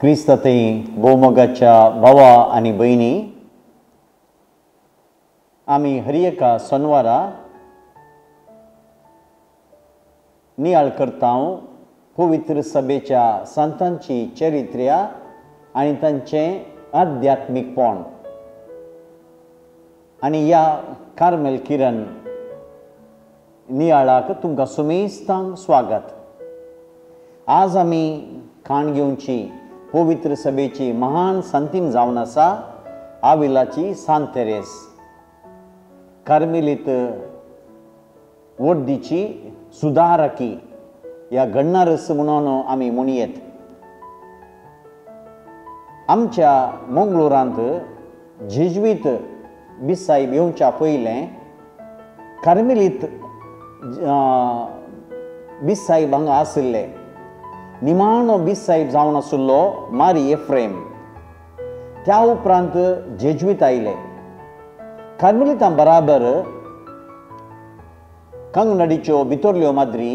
क्रिस्तांतय भोवमोगाच्या भावा आनी भयणी, आमी हर एका सोनवारा नियाळ करता पवित्र सभेच्या संतांची चरित्र्या आनी तांचें आध्यात्मीकपण. आनी ह्या कार्मेल किरण नियाळाक तुमकां सुमेस्तांक स्वागत. आज आमी खाण घेवची पवित्र सभेची महान संतीन जावन आसा आविलाची सांत तेरेस, कार्मेलीत वड्डीची सुदारकी ह्या घडणारस म्हणून आमी म्हणयेत. आमच्या मंगळुरांत जेज्वीत बिसायब येवच्या पयलें कार्मेलीत बिसायब हांगा आशिल्ले. निमाणो बिसायब जावन आशिल्लो मारी एफ्रेम. त्या उपरांत जेज्वीत आयले. कार्मेलितां बराबर कंगनडीच्यो भितरल्यो माद्री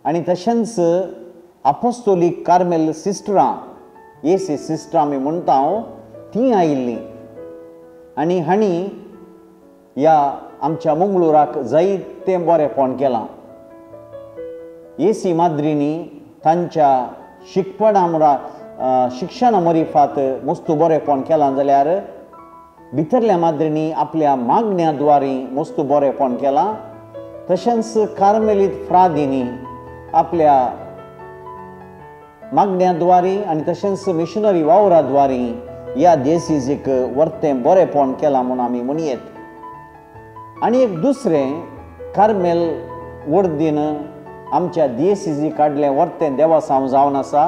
आनी तशेंच अपोस्तोलीक कार्मेल सिस्टरां, एसी सिस्टरां आमी म्हणटा तीं आयिल्लीं. आनी हांणी ह्या आमच्या मंगळुराक जायतें बरेंपण केलां. एसी माद्रींनी तांच्या शिकपणा शिक्षणा मरिफात मस्तू बरेंपण केलां जाल्यार भितरल्या माद्रींनी आपल्या मागण्या द्वारी मस्तू बरेंपण केलां. तशेंच कार्मेलीत फ्रादींनी आपल्या मागण्या द्वारी आनी तशेंच मिशनरी वावरा द्वारी ह्या देसीजीक वर्तें बरेंपण केलां म्हूण आमी म्हणयेत. आनी एक दुसरें कार्मेल वर्दीन आमच्या दियेसीजी काडलें वर्तें देवासांव जावन आसा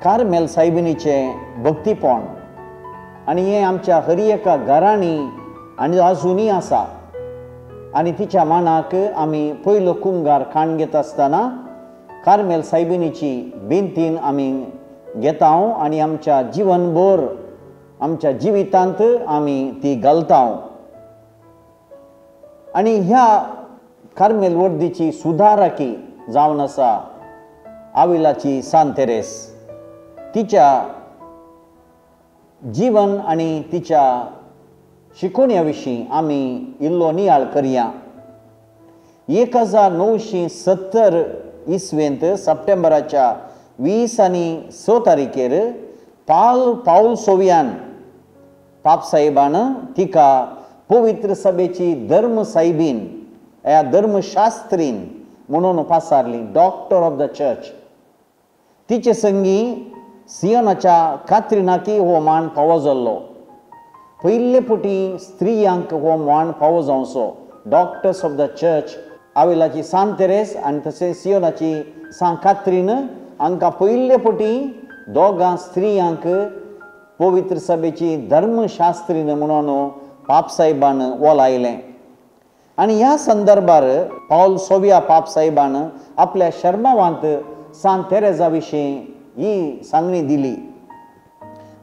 कार्मेल सायबिणीचें भक्तीपण. आनी हें आमच्या हर एका घरांनी आनी आजुनूय आसा. आनी तिच्या मानाक आमी पयलो कुंगार खाण घेता आसतना कार्मेल सायबिणीची बेंतीन आमी घेता आनी आमच्या जिवनभर आमच्या जिवितांत आमी ती घालता. आनी ह्या कार्मेल वर्दीची सुदारकी जावन आसा आविलाची सांत तेरेस. तिच्या जीवन आनी तिच्या शिकोवण्या विशीं आमी इल्लो नियाळ करया. 1970 इसवेंत सप्टेंबराच्या 20 आनी 6 तारखेर पावल सोवियान पापसाहेबान तिका पवित्र सभेची धर्म सायबीन ह्या धर्मशास्त्रीन म्हणून पासारली, डॉक्टर ऑफ the church. तिचे संगी सियोनाच्या कात्रिनाकी हो मान फावो जाल्लो. पयले फावटी स्त्रियांक हो मान फावो जावचो डॉक्टर्स ऑफ the church आविलाची सांत तेरेस आनी तशेंच सियोनाची सांत कात्रीन हांकां पयले फावटी दोगां स्त्रियांक पवित्र सभेची धर्मशास्त्रीन म्हणून पापसाहेबान ओलायलें. आनी ह्या संदर्भार पावल सोविया पापसाहेबान आपल्या शर्मावांत सांत तेरेजा विशीं ही सांगणी दिली.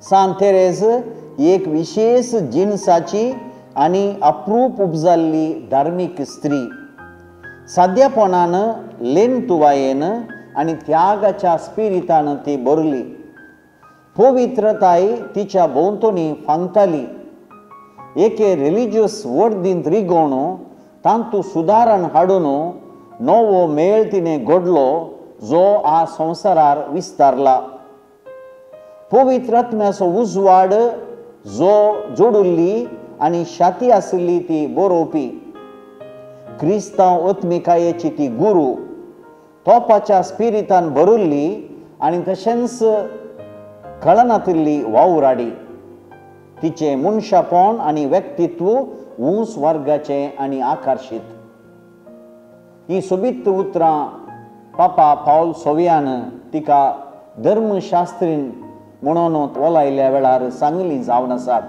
सांत तेरेज एक विशेष जिनसाची आनी अप्रूप उपजाल्ली धार्मीक स्त्री. साद्यापणान लेनतुवायेन आनी त्यागाच्या स्पिरितान ती भरली. पवित्रताय तिच्या भोंवतणी फांगताली. एके रिलिजियस वर्दींत रिगोवन तांतू सुदारण हाडून नवो मेळ तिणें घडलो जो आ संवसारार विस्तारला. पवित्र आत्म्याचो उजवाड जो जोडुल्ली आनी शाती आशिल्ली ती बरोवपी क्रिस्तांव आत्मिकायेची ती गुरू तोपाच्या स्पिरितान भरुल्ली आनी तशेंच कळनातिल्ली वावराडी. तिचें मनशापण आनी व्यक्तित्व ऊंच वर्गाचें आनी आकर्शीत. ही सोबीत उतरां पापा पावल सोवियान तिका धर्मशास्त्रीन म्हणून ओलायल्या वेळार सांगली जावन आसात.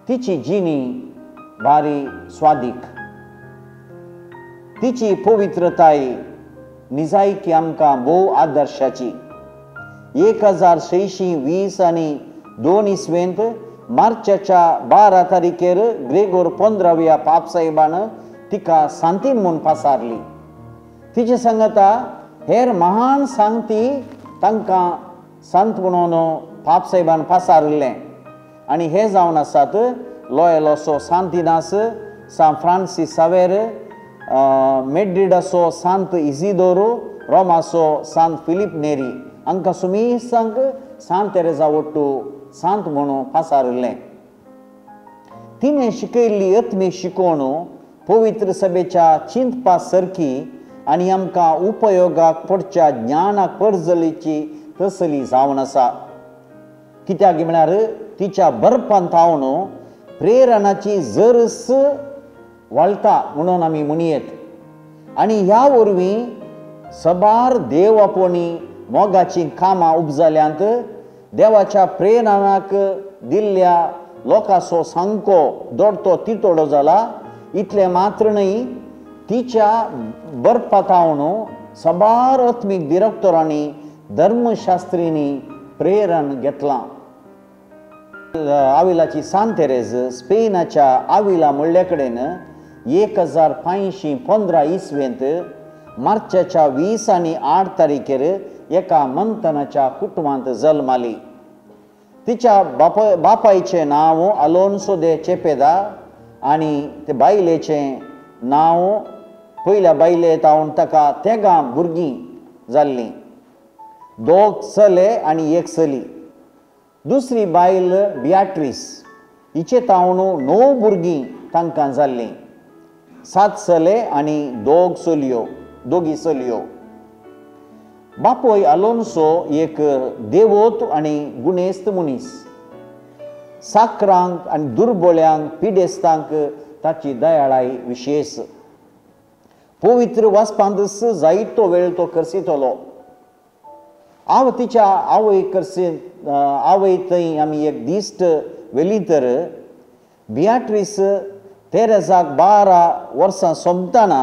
तिची जिणी भारी स्वादीक. तिची पवित्रताय निजायकी आमकां भोव आदर्शाची. 1620 आनी 2 इसवेंत मार्चाच्या 12 तारखेर ग्रेगोर 15व्या पापसाहेबान तिका सांतीन म्हूण पासारली. तिचे सांगता हेर महान सांगती तांकां संत म्हणून पापसाहेबान पासारिल्लें आनी हे जावन आसात लोयलोसो सांत इनास, सांत फ्रांसीस सावेर, मेड्रिडाचो सांत इजिदोरो, रोमाचो सांत फिलीप नेरी हांकां सुमेसांक सांत तेरेजा वट्टू सांत म्हणून पासारिल्लें. तिणें शिकयल्ली आत्मीक शिकवण पवित्र सभेच्या चिंतपा सारकी आनी आमकां उपयोगाक पडच्या ज्ञानाक परजलीची तसली जावन आसा. कित्याक म्हळ्यार तिच्या बरपांत थावन प्रेरणाची जरस वाळटा म्हणून आमी म्हणयेत आनी ह्या वरवीं सबार देव आपोवणी मोगाचीं कामां उपजाल्यांत. देवाच्या प्रेरणाक दिल्ल्या लोकांचो सामको दोडतो तितोडो जाला. इतलें मात्र न्हय, तिच्या बरपा थावन सबार आत्मीक दिरक्तोरांनी धर्मशास्त्रींनी प्रेरण घेतलां. आविलाची सांत तेरेज स्पेनाच्या आविला म्हणल्या कडेन 1515 इसवेंत मार्चाच्या 20 आनी 8 तारीखेर एका मंथनाच्या कुटुंबांत जल्माली. तिच्या बापायचें नांव अलोन्सो दे चेपेदा आनी ते बायलेचें नांव पयल्या बायले तावन ताका 13 भुरगीं जाल्लीं, 2 चले आनी 1 चली. दुसरी बायल बियाट्रीस हिचे तावन 9 भुरगीं तांकां जाल्लीं, 7 चले आनी 2 चलयो, 2 चलयो. बापोय अलोन्सो एक देवोत आनी गुणेस्त मनीस. साकरांक आनी दुर्बोळ्यांक पिडेस्तांक ताची दयाळाय विशेश. पवित्र वाचपांतच जायतो वेळ तो करसितलो. आव तिच्या आवय करसी आवय थंय आमी एक दिश्ट व्हेली तर बियाट्रीस तेरेजाक 12 वर्सां सोंपतना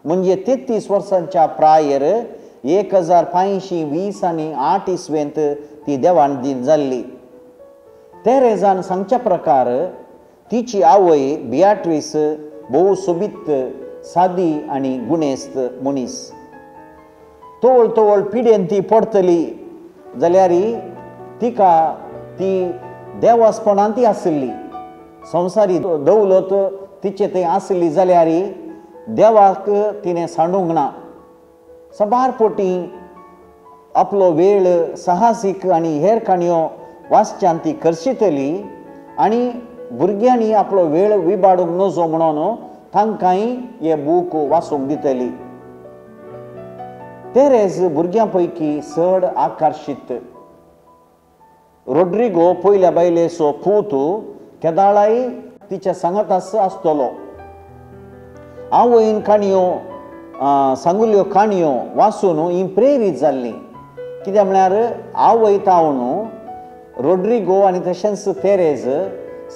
म्हणजे 33 वर्सांच्या प्रायर 1520 आनी 8 इसवेंत ती देवान दीन जाल्ली. तेरेजान सांगच्या प्रकार तिची आवय बियाट्रीस भोव सोबीत, सादी आनी गुणेस्त मनीस. तवळ तवळ पिडेन ती पडटली जाल्यार तिका ती देवासपणान ती आशिल्ली. संवसारी दौलत तिचे थंय आशिल्ली जाल्यार देवाक तिणें सांडूंक ना. सबार पोटी आपलो वेळ साहसीक आनी हेर काणयो वाचच्यान ती करशितली आनी भुरग्यांनी आपलो वेळ विबाडूंक नजो म्हणून तांकांय हे बूक वाचूंक दितली. तेरेज भुरग्यां पैकी चड आकर्शीत. रोड्रिगो पयल्या बायलेचो पूत केदाळाय तिच्या सांगाताच आसतलो. आवयन काणयो सांगुल्यो काणयो वाचून ही प्रेरीत जाल्ली. कित्याक म्हळ्यार आवय तावन रोड्रिगो आनी तशेंच तेरेज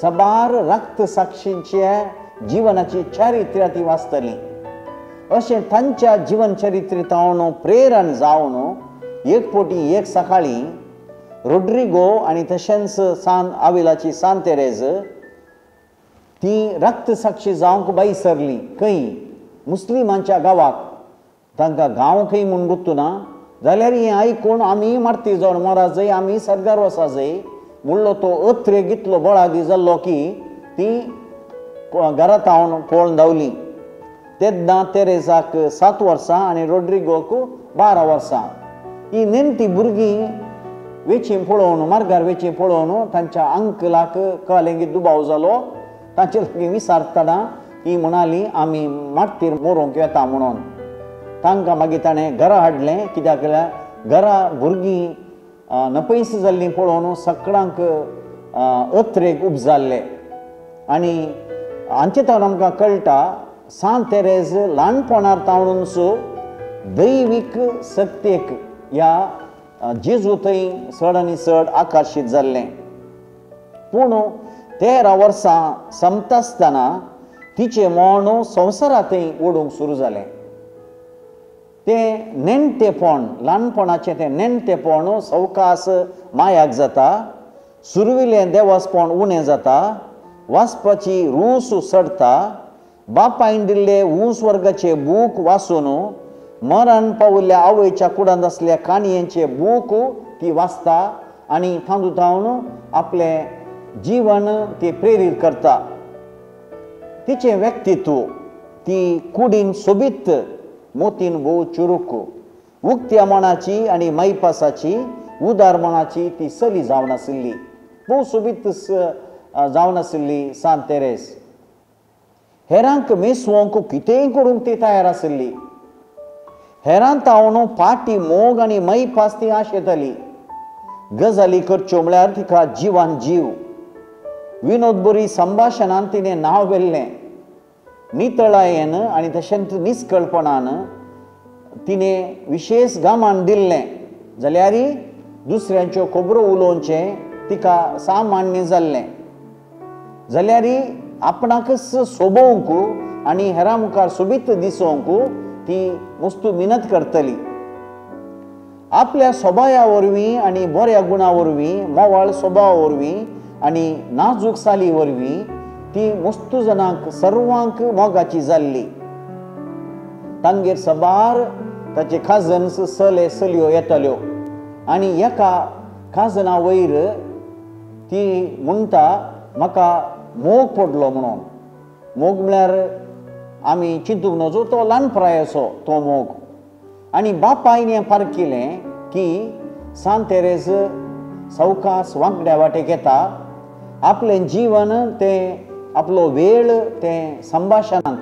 सबार रक्त साक्षींच्या जिवनाची चारित्र्या ती वाचतली. अशें तांच्या जिवन चरित्र तावन प्रेरण जावन एक पोटी एक सकाळी रोड्रिगो आनी तशेंच सान आविलाची सांत तेरेज ती रक्त साक्षी जावंक भायर सरली. खंय मुस्लिमांच्या गांवाक. तांकां गांव खंय म्हूण गुत्तू ना जाल्यार हें आयकून आमी मारती जावन मरा जाय, आमी सरकार वचा जाय म्हणलो तो अत्रेक इतलो बळागी जाल्लो की ती घरा तावन पळोवन धांवली. तेन्ना तेरेजाक 7 वर्सां आनी रोड्रिगोक 12 वर्सां. ही नेमती भुरगीं वेचीं पळोवन मार्गार वेचीं पळोवन तांच्या अंकलाक कळ्ळें की दुबाव जालो. तांचे लागीं विचारतना ती म्हणाली आमी माटतीर मरोंक येता म्हणून. तांकां मागीर ताणें घरा हाडलें. कित्याक जाल्यार घरा भुरगीं नपयस जाल्लीं पळोवन सगळ्यांक अत्रेक उपजाल्ले. आनी हांचे तावन आमकां कळटा सांत तेरेज ल्हानपणार तावनूच दैवीक सत्तेक ह्या जेजू थंय चड आनी चड आकर्शीत जाल्लें. पूण 13 वर्सां सोंपता आसतना तिचें मन संवसारा थंय ओडूंक सुरू जालें. तें नेणटेपण, ल्हानपणाचें तें नेणटेपण सवकास मायाक जाता. सुरविलें देवासपण उणें जाता. वाचपाची रूस चडटा. बापायन दिल्ले ऊंच वर्गाचे बूक वाचून मरण पाविल्ल्या आवयच्या कुडांत आसल्या काणयेंचे बूक ती वाचता आनी तातूंत थावन आपलें जीवन ती प्रेरीत करता. तिचें व्यक्तित्व ती कुडीन सोबीत, मोतीन भोव चुरूक, उक्त्या मनाची आनी मायपासाची, उदार मनाची ती चली जावन आशिल्ली, भोव सोबीत जावन आशिल्ली सांत तेरेज. हेरांक मेसवंक कितेंय करूंक ती तयार आशिल्ली. हेरां तावन पाटी मोग आनी मायपास ती आशेताली. गजाली करच्यो म्हळ्यार तिका जिवान जीव. विनोद बरी संभाशणान तिणें नांव व्हेल्लें. नितळायेन आनी तशेंच निस्कळपणान तिणें विशेश गामान दिल्लें जाल्यार दुसऱ्यांच्यो खबरो उलोवचें तिका सामान्य जाल्लें. जाल्यार आपणाकच सोबोवंक आनी हेरां मुखार सोबीत दिसोवंक ती वस्तू मिनत करतली. आपल्या सोबाया वरवीं आनी बऱ्या गुणा वरवीं, मोवाळ सोबावा वरवीं आनी नाजूक साली वरवीं ती वस्तू जणांक सर्वांक मोगाची जाल्ली. तांगेर सबार ताचे काजन्स चले चलयो येताल्यो आनी एका काजना वयर ती म्हणटा म्हाका मोग पडलो म्हणून. मोग म्हळ्यार आमी चिंतूंक नजो तो ल्हान प्रायेचो तो मोग. आनी बापायन हें पारखिलें की सांत तेरेज सवकास वांकड्या वाटेक येता, आपलें जीवन तें आपलो वेळ तें संभाशणांत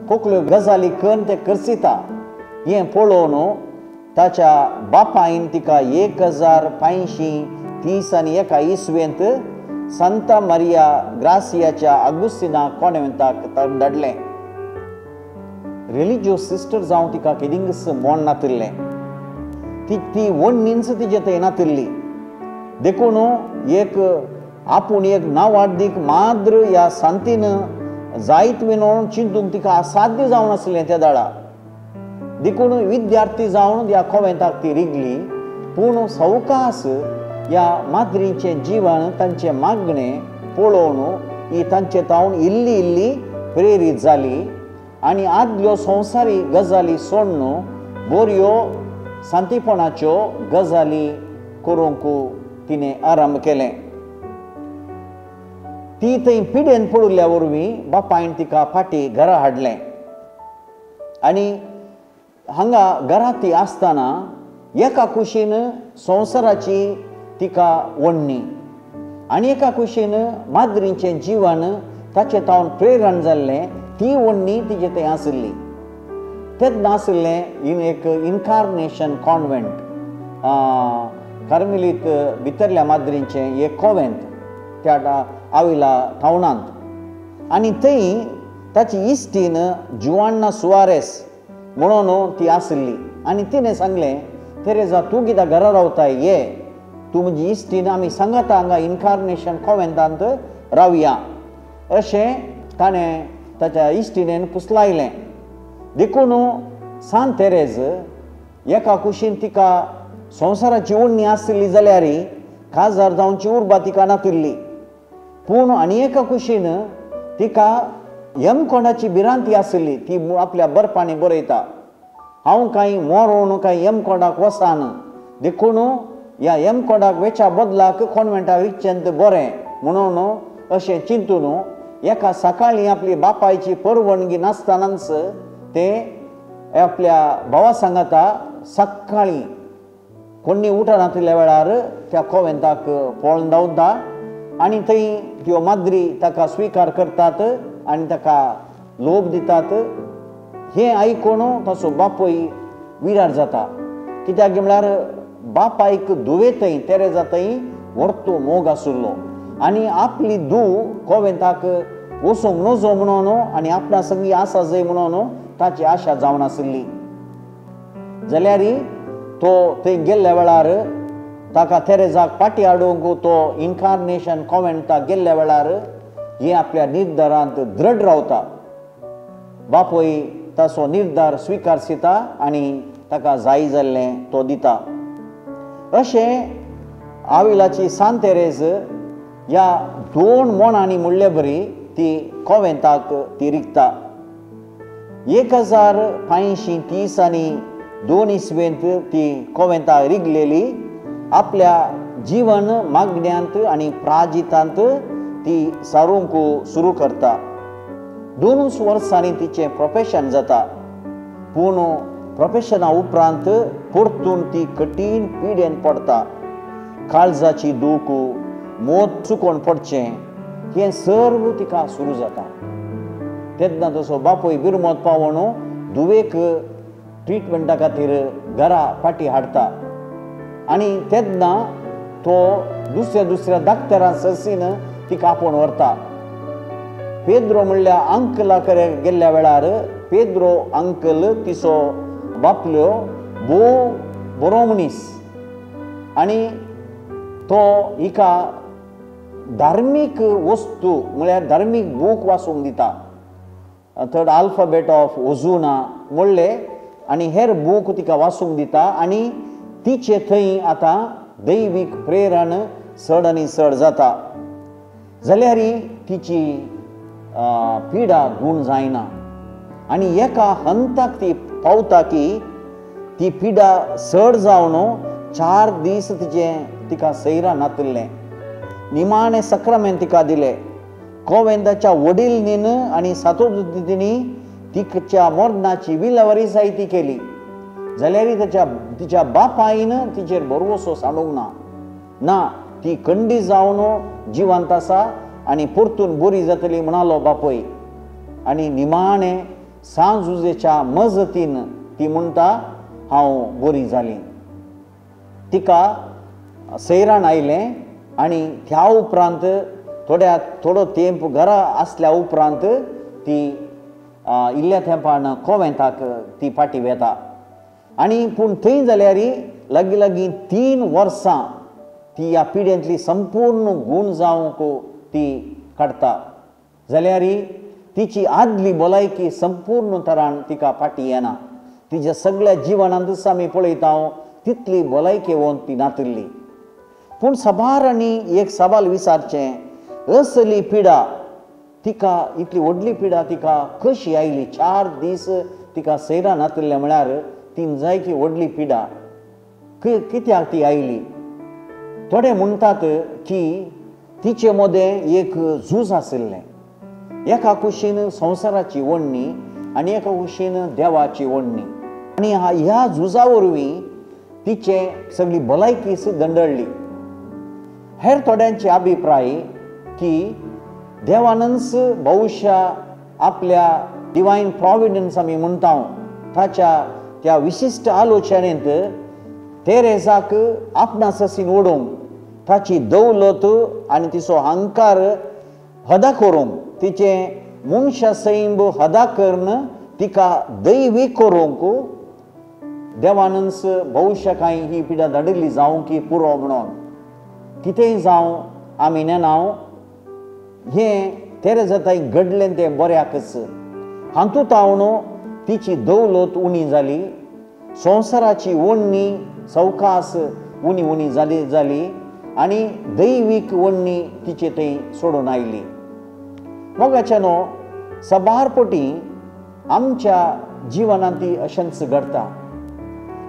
कोकल्यो गजाली करून तें करसिता. हें पळोवन ताच्या बापायन तिका 1530 आनी एका इसवेंत सांता मारिया ग्रासियाच्या आगुस्तिना कॉन्वेंटाक धाडलें. रिलिजियस सिस्टर जावन तिका केदिंगच मोड नातिल्लें, ती ती वण्णींच तिजे थंय नातिल्ली. देखून एक आपूण एक नावार्दीक माद्र ह्या सांतीन जायत म्हणून चिंतूंक तिका असाध्य जावन आसलें त्या दाळा. देखून विद्यार्थी जावन ह्या कॉन्वेंटाक ती रिगली. पूण सवकास ह्या माद्रींचें जीवन तांचें मागणें पळोवन ही तांचे तावन इल्ली इल्ली प्रेरीत जाली आनी आदल्यो संवसारी गजाली सोडून बऱ्यो सांतीपणाच्यो गजाली करूंक तिणें आरंभ केलें. ती थंय पिडेन पडिल्ल्या वरवीं बापायन तिका फाटीं घरा हाडलें आनी हांगा घरा ती आसतना एका कुशीन संवसाराची तिका ओडणी आनी एका कुशीन माद्रींचें जीवन ताचें तावन प्रेरण जाल्लें ती ओडणी तिजे थंय आशिल्ली. तेन्ना आशिल्लें इन एक इनकार्नेशन कॉन्वेंट, कार्मेलीत भितरल्या माद्रींचें एक कॉन्वेंट त्या आविला टावनांत. आनी थंय ताची इश्टीन जुआना सुआरेस म्हणून ती आशिल्ली आनी तिणें सांगलें, तेरेजा तूं कित्याक घरा रावताय, ये तूं म्हजी इश्टीन, आमी सांगाता हांगा इनकार्नेशन कॉन्वेंटांत रावया अशें ताणें ताच्या इश्टिणेन पुसलायलें. देखून सांत तेरेज एका कुशीन तिका संवसाराची ओडणी आशिल्ली जाल्यार काजार जावची उर्बा तिका नातिल्ली. पूण आनी एका कुशीन तिका यमकोंडाची भिरांती आशिल्ली. ती आपल्या बरपांनी बरयता, हांव कांय मरोन कांय यमकोंडाक वसान, देखून ह्या यमकोंडाक वेच्या बदलाक कॉन्वेंटाक रिगचें बरें म्हणून अशें चिंतून एका सकाळीं आपली बापायची परवानगी नासतनाच ते आपल्या भावा सांगाता सकाळीं कोणी उठनातिल्ल्या वेळार त्या कॉन्वेंटाक पळोवन धांवता आनी थंय त्यो माद्री ताका स्विकार करतात आनी ताका लोभ दितात. हें आयकून ताचो बापूय विरार जाता, कित्याक म्हळ्यार बापायक धुवे थंय तेरेजा थंय व्हरतो मोग आशिल्लो आनी आपली धूव कॉन्वेंटाक वचूंक नजो म्हणून आनी आपणा संगी आसा जाय म्हणून ताची आशा जावन आशिल्ली. जाल्यार तो थंय गेल्ल्या वेळार ताका तेरेजाक फाटीं हाडूंक तो इनकार्नेशन कॉन्वेंटाक गेल्ल्या वेळार हे आपल्या निर्धारांत दृढ रावता. बापूय ताचो निर्धार स्विकारसिता आनी ताका जाय जाल्लें तो दिता. अशें आविलाची सांत तेरेज ह्या दोन मोणांनी म्हणले बरी ती कॉन्वेंटाक ती रिगता. 1530 आनी 2 इस्वेंत ती कोवेंता रिगलेली. आपल्या जीवन मागण्यांत आनी प्राजितांत ती सारूंक सुरू करता. 2 वर्सांनी तिचें प्रोफेशन जाता. पूण प्रोफेशना उपरांत परतून ती कठीण पिडेन पडटा. काळजाची दूख, मोत चुकोवन पडचें हें सर्व तिका सुरू जाता. तेन्ना तसो बापूय बिरमोत पावोन धुवेक ट्रिटमेंटा खातीर घरा फाटी हाडटा आनी तेन्ना तो दुसऱ्या दुसऱ्या डाक्टरां सरसीन तिका आपोवन व्हरता. पेद्रो म्हणल्यार अंकला कडेन गेल्ल्या वेळार पेद्रो अंकल तिचो बापल्यो भोव बरो मनीस आनी तो हिका धार्मीक वस्तू म्हळ्यार धार्मीक बूक वाचूंक दिता. थर्ड आल्फाबेट ऑफ ओजुना म्हणले आनी हेर बूक तिका वाचूंक दिता आनी तिचे थंय आतां दैवीक प्रेरण चड आनी चड जाता. जाल्यार तिची पिडा गूण जायना आनी एका हंताक ती पावता की ती पिडा चड जावन 4 दीस तिचें तिका सैरा नातिल्लें. निमाणें सक्रामेंत तिका दिलें. कोवेंताच्या वडीलनीन आनी सातोदीनी तिच्या मरणाची विलावरी जायती केली. जाल्यार तिच्या बापायन तिचेर भरवसो सांडूंक ना. ना ती कंडी जावन जिवंत आसा आनी परतून बरी जातली म्हणालो बापूय. आनी निमाणें सांजुजेच्या मजतीन ती म्हणटा हांव बरी जाली. तिका सैराण आयलें आनी त्या उपरांत थोडो तेंप घरा आसल्या उपरांत ती इल्ल्या तेंपान कोवेंताक ती फाटी वेता. आनी पूण थंय जाल्यार लागीं लागीं 3 वर्सां ती ह्या पिडेंतली संपूर्ण गूण जावंक ती काडटा. जाल्यार तिची आदली भलायकी संपूर्ण तरान तिका फाटी येना. तिच्या सगळ्या जिवनांतूच आमी पळयता तितली भलायकेवंत ती नातिल्ली. पूण साबार आनी एक सवाल विचारचें, असली पिडा तिका इतली व्हडली पिडा तिका कशी आयली? 4 दीस तिका सैरा नातिल्लें म्हळ्यार ती जायकी व्हडली पिडा कित्याक ती आयली? थोडे म्हणटात की तिचे मदें एक झूज आशिल्लें. एका कुशीन संवसाराची ओडणी आनी एका कुशीन देवाची ओडणी आनी ह्या झुजा वरवीं तिचे सगळी भलायकी दंडळ्ळी. हेर थोड्यांचे अभिप्राय की देवानच बहुशा आपल्या डिवायन प्रॉविडन्स आमी म्हणटा ताच्या त्या विशिश्ट आलोचनेंत तेरेजाक आपणा ससीन ओडूंक, ताची दौलत आनी तिचो अहंकार हदा करूंक, तिचें मनशा सैंब हदा करून तिका दैवी करूंक देवानच बहुशा कांय ही पिडा धाडिल्ली जावं की पुरो म्हणून. कितेंय जावं आमी नेणाव हें तेरेजाताय घडलें तें बऱ्याकच. हातूंत हांव तिची दौलत उणी जाली, संवसाराची ओडणी सवकास उणी उणी जाली जाली आनी दैवीक ओडणी तिचे थंय सोडून आयली. मोगाच्यानो साबार पटी आमच्या जिवनांत ती अशेंच घडटा.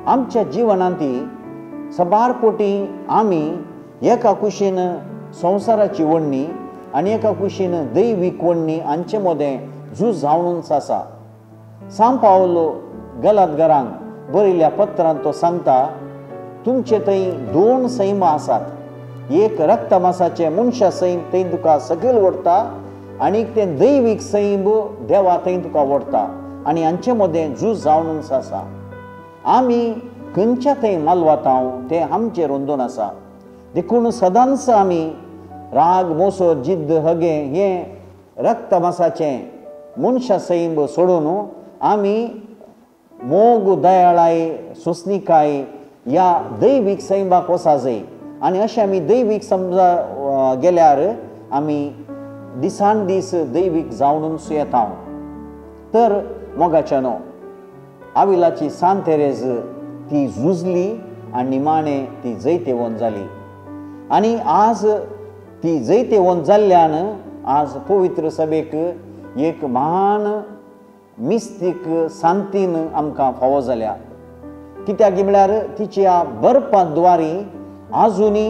आमच्या जिवनांत ती साबार पटी आमी एका कुशीन संवसाराची ओडणी आनी एका कुशीन दैवीक ओडणी हांचे मदें झूज जावनूच आसा. सांव पावलो गलातगरांक बरयल्ल्या पत्रांत तो सांगता, तुमचे थंय 2 सैमां आसात. एक रक्तमासाचें मनशा सैम थंय तुका सकयल ओडटा आनी तें दैवीक सैम देवा थंय तुका ओडटा आनी हांचे मदें झूज जावनूच आसा. आमी खंयच्या थंय मालवता तें आमचेर अंदून आसा. देखून सदांच आमी राग, मोसो, जिद्द, हगे हें रक्तमासाचें मनशा सैम सोडून आमी मोग, दयाळाय, सोंसणीकाय ह्या दैवीक सैमाक वचा जाय. आनी अशें आमी दैवीक समजा गेल्यार आमी दिसान दीस दैवीक जावनूच येता. तर मोगाच्यानो आविलाची सांत तेरेज ती झुजली आनी निमाणें ती जैतेवंत जाली. आनी आज ती जैतेवंत जाल्ल्यान आज पवित्र सभेक एक महान मिस्तीक सांतीन आमकां फावो जाल्या. कित्याक म्हळ्यार तिच्या बरपाद्वारी आजुनी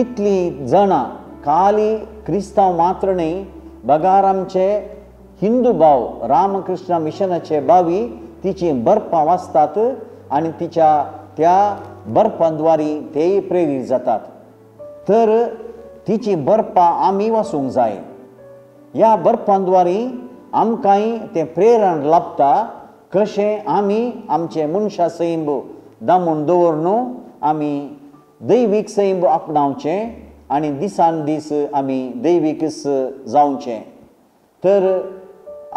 इतलीं जाणां खाली क्रिस्तांव मात्र न्हय बगार आमचे हिंदू भाव रामकृष्ण मिशनाचे भावी तिची बरपां वाचतात आनी तिच्या त्या बरपांद्वारी तेय प्रेरीत जातात. तर तिची बरपां आमी वाचूंक जाय. ह्या बरपांद्वारी आमकांय तें प्रेरण लाभता कशें आमी आमचें मनशा सैंब दामून दवर न्हू आमी दैवीक सैंब आपणावचें आनी दिसान दीस आमी दैवीकच जावचें. तर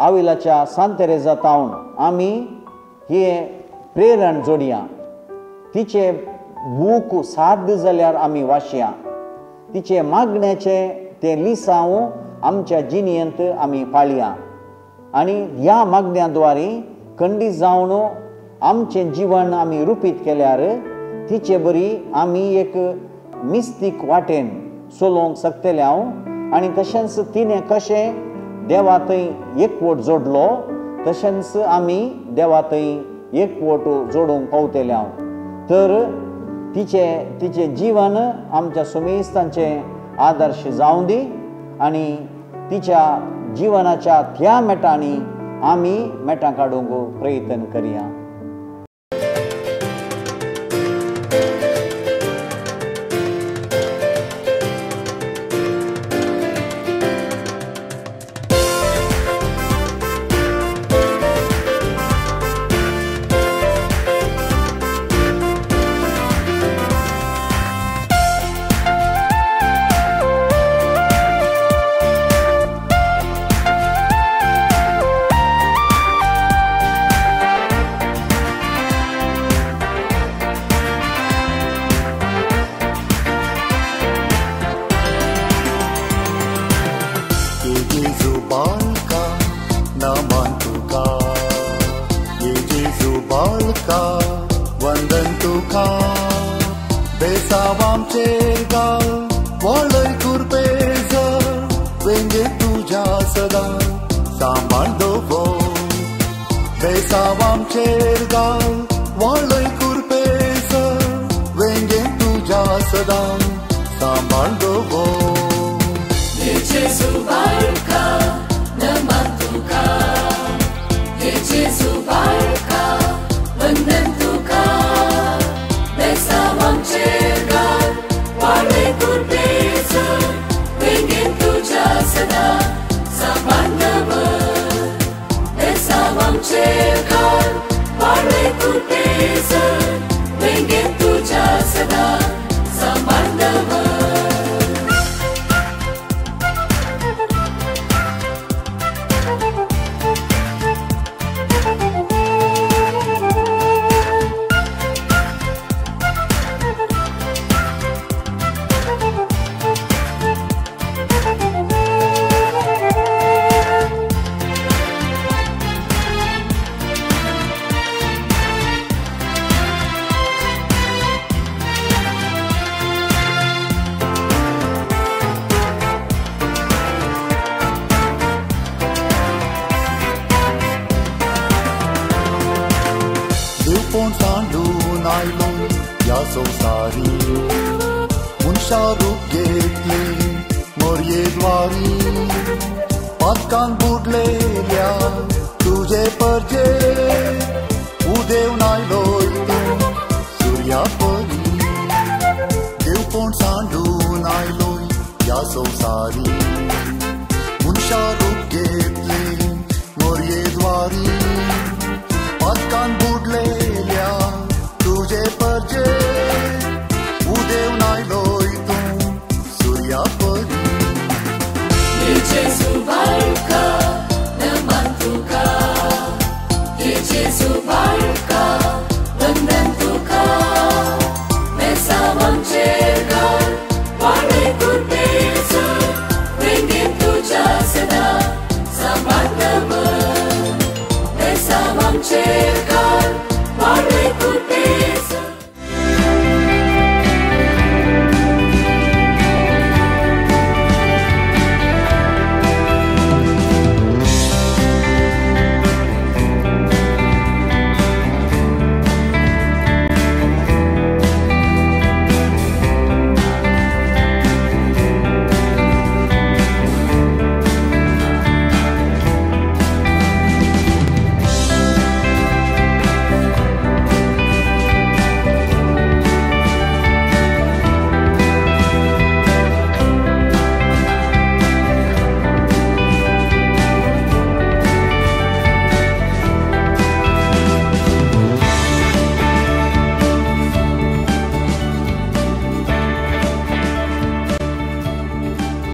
आविलाच्या सांत तेरेजा तावन आमी हे प्रेरण जोडया. तिचे बूक साध्य जाल्यार आमी वाचया. तिचे मागण्याचें तें लिसांव आमच्या जिणेंत आमी पाळया आनी ह्या मागण्या द्वारी खंडीत जावन आमचें जिवन आमी रुपीत केल्यार तिचे बरी आमी एक मिस्तीक वाटेन चलोवंक शकतले हांव. आनी तशेंच तिणें कशें देवा थंय एकवट जोडलो तशेंच आमी देवा थंय एकवट जोडूंक पावतले हांव. तर तिचें तिचें जिवन आमच्या सुमेस्तांचें आदर्श जावं दी आनी तिच्या जिवनाच्या त्या मेटांनी आमी मेटां काडूंक प्रयत्न करया. देवपण सांडून आयलोय ह्या संवसारी.